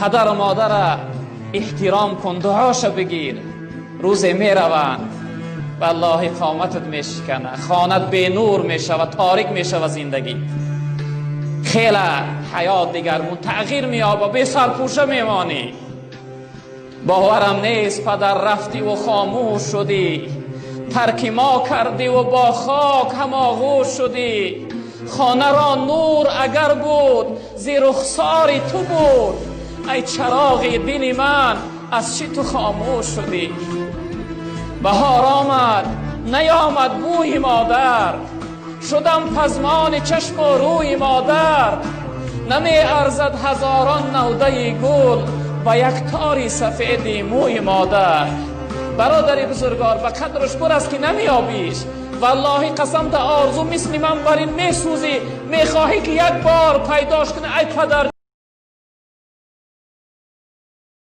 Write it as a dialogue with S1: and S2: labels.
S1: Падару модара эҳтиром кун, дуоша бигир. Рӯзе мераванд, валлоҳи, қоматат мешикана, хонат бенур мешава, торик мешава зиндагит. Хеле ҳаёт дигаргун тағйир меёба, бесарпӯша мемонӣ. Боварам нест, падар, рафтиву хомӯш шудӣ, тарки мо кардиву бо хок ҳамоғӯш шудӣ. Хонаро нур агар буд, зи рухсори ту буд. Ай чароғи дили ман, аз чӣ ту хомӯш шудӣ? Баҳор омад, наёмад бӯи модар, шудам пазмони чашму рӯи модар. Намеарзад ҳазорон навдаи гул ба як тори сафеди мӯи модар. Бародари бузургвор, ба қадраш бураст, ки намеёбиш. Валлоҳи, қасам, да орзу мисли ман бар ин месӯзӣ, мехоҳӣ, ки як бор пайдош кунӣ. Ай падар.